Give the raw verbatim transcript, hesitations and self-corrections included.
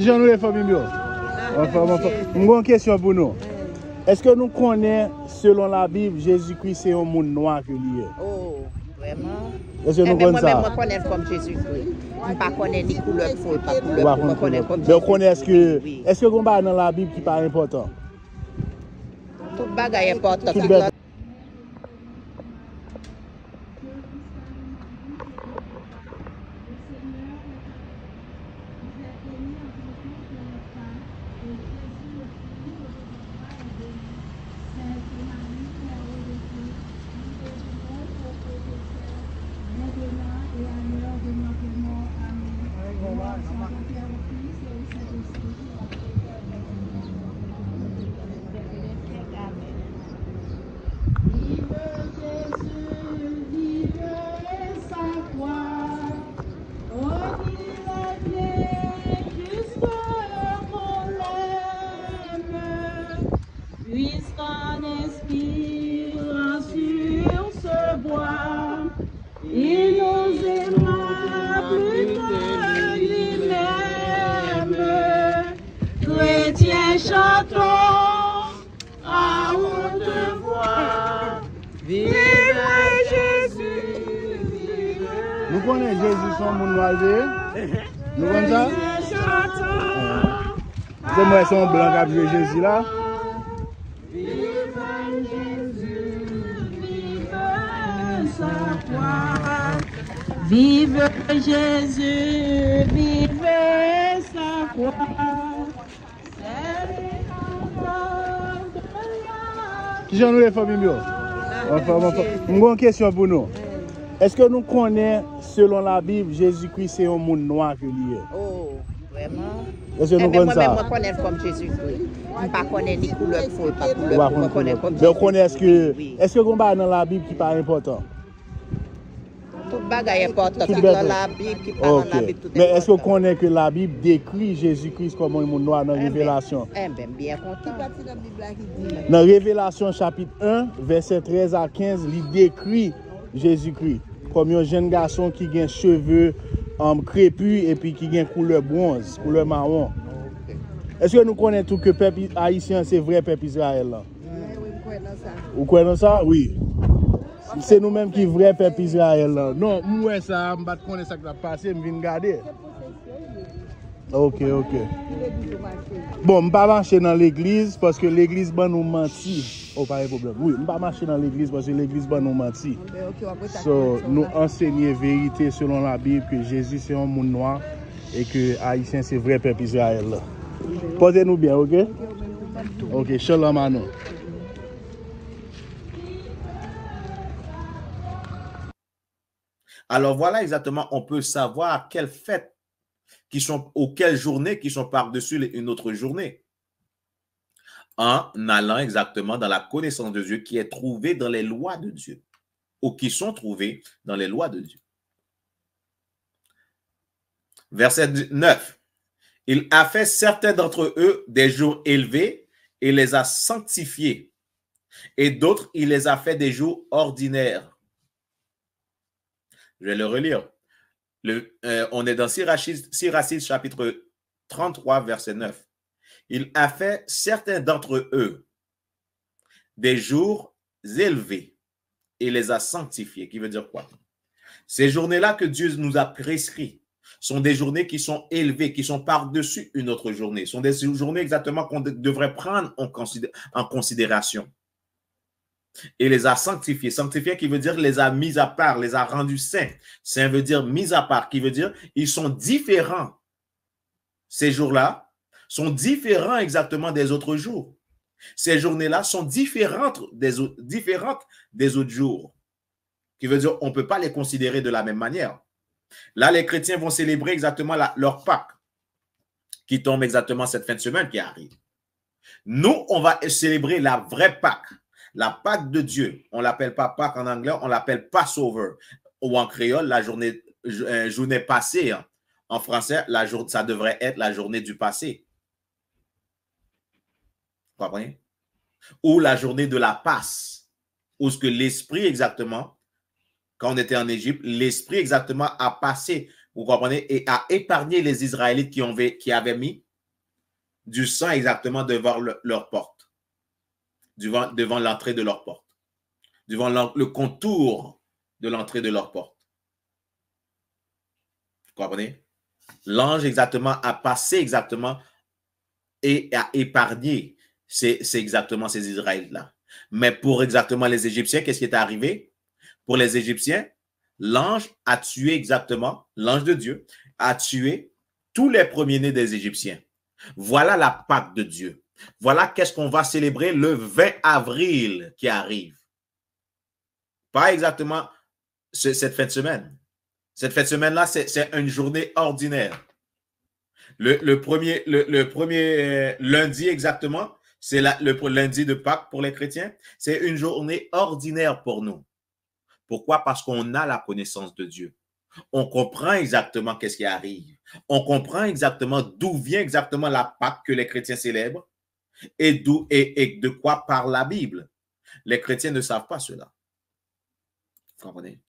Kijan nou ye, fanmi m yo? Anfòm, anfòm. M gen yon kesyon pou nou. Èske nou konnen, selon Labib, Jezikri se yon moun nwa ke li ye? Oh, vrèman? Èske nou konn sa? Mwen menm, mwen konnen l kòm Jezikri. M pa konnen ni koulè po l, pa koulè po l, mwen konnen l kòm Jezikri. Men w konnen, èske, èske gen yon bagay nan Labib ki pa enpòtan? Tout bagay enpòtan. Tout bagay. Vive Jésus, vive sa croix. On y revient jusqu'au qu'on l'aime, puisqu'en expirant sur ce bois, il nous aima plus que lui-même. Chrétiens, chantons à haute voix. Vive Jésus, vive. Nou konnen Jezi se yon moun nwa l te ye? Nou konn sa? Se mwen, se yon blan k ap jwe Jezi la. Vive Jésus, vive sa croix. Vive Jésus, vive sa croix. Kijan nou ye, fanmi m yo? Anfòm, anfòm. M gen yon kesyon pou nou. Èske nou konnen, selon Labib, Jezikri se yon moun nwa ke li ye? Oh, vrèman? Èske nou konn sa? Mwen menm, mwen konnen l kòm Jezikri. M pa konnen ni koulè po l, pa koulè po l, mwen konnen l kòm Jezikri. Men w konnen, èske, èske gen yon bagay nan Labib ki pa enpòtan? Tout bagay enpòtan, ki nan Labib, ki pa nan Labib, tout enpòtan. Men èske w konnen ke Labib dekri Jezikri kòm yon moun nwa nan Revelasyon? Enben, m byen kontan. Nan Revelasyon chapit en, vèsè trèz a kenz, li dekri Jezikri kòm yon jèn gason ki gen cheve, um, krepi epi ki gen koulè bwonz, koulè mawon. Èske nou konnen tou ke pèp i-, ayisyen an se vrè pèp Izrayèl lan? Ou kwè nan sa? Wi. Se nou menm ki vrè pèp Izrayèl lan. Non, m wè sa, m pa t konnen sa k t ap pase, m vin gade. Ok, ok. Bon, m pa mache nan legliz, paske legliz ban nou manti. Oh, pa gen pwoblèm. Wi, m pa mache nan legliz, paske legliz ban nou manti. So, nou ansenye verite selon Labib, ke Jezi se yon moun nwa, e ke Ayisyen se vrè pèp Izrayèl lan. Poze nou byen, ok? Ok, shalom a nou. Alors voilà exactement, on peut savoir quelles fêtes qui sont, ou quelles journées qui sont par-dessus les, une autre journée, en allant exactement dans la connaissance de Dieu qui est trouvée dans les lois de Dieu, ou qui sont trouvées dans les lois de Dieu. Verset neuf. Il a fait certains d'entre eux des jours élevés et les a sanctifiés, et d'autres, il les a fait des jours ordinaires. Je vais le relire. Le, euh, on est dans Sirachide, Sirachide chapitre trente-trois, verset neuf. Il a fait certains d'entre eux des jours élevés et les a sanctifiés. Qui veut dire quoi? Ces journées-là que Dieu nous a prescrits sont des journées qui sont élevées, qui sont par-dessus une autre journée. Ce sont des journées exactement qu'on de-, devrait prendre en considé-, en considération. Et les a sanctifiés. Sanctifiés qui veut dire les a mis à part, les a rendus saints. Saint veut dire mis à part, qui veut dire ils sont différents. Ces jours-là sont différents exactement des autres jours. Ces journées-là sont différentes des au-, différentes des autres jours. Qui veut dire, on peut pas les considérer de la même manière. Là, les chrétiens vont célébrer exactement la, leur Pâques, qui tombe exactement cette fin de semaine qui arrive. Nous, on va célébrer la vraie Pâque, la Pâque de Dieu. On l'appelle pas Pâques en anglais, on l'appelle Passover. Ou en créole, la journée, euh, journée passée, hein. En français, la jour-, ça devrait être la journée du passé. Vous comprenez? Ou la journée de la Passe, où ce que l'Esprit exactement, quand on était en Égypte, l'Esprit exactement a passé, vous comprenez, et a épargné les Israélites qui ont, qui avaient mis du sang exactement devant le- leur porte, devant, devant l'entrée de leur porte, devant l'en- le contour de l'entrée de leur porte. Vous comprenez? L'ange exactement a passé exactement et a épargné ces, ces exactement ces Israélites-là. Mais pour exactement les Égyptiens, qu'est-ce qui est arrivé? Pour les Égyptiens, l'ange a tué exactement, l'ange de Dieu a tué tous les premiers-nés des Égyptiens. Voilà la Pâque de Dieu. Voilà qu'est-ce qu'on va célébrer le vingt avril qui arrive. Pas exactement ce- cette fin de semaine. Cette fin de semaine-là, c'est c'est une journée ordinaire. Le, le premier, le, le premier euh, lundi exactement, c'est la- le pr- lundi de Pâques pour les chrétiens. C'est une journée ordinaire pour nous. Pourquoi? Parce qu'on a la connaissance de Dieu. On comprend exactement qu'est-ce qui arrive. On comprend exactement d'où vient exactement la Pâque que les chrétiens célèbrent et, d'où, et, et de quoi parle la Bible. Les chrétiens ne savent pas cela. Vous comprenez?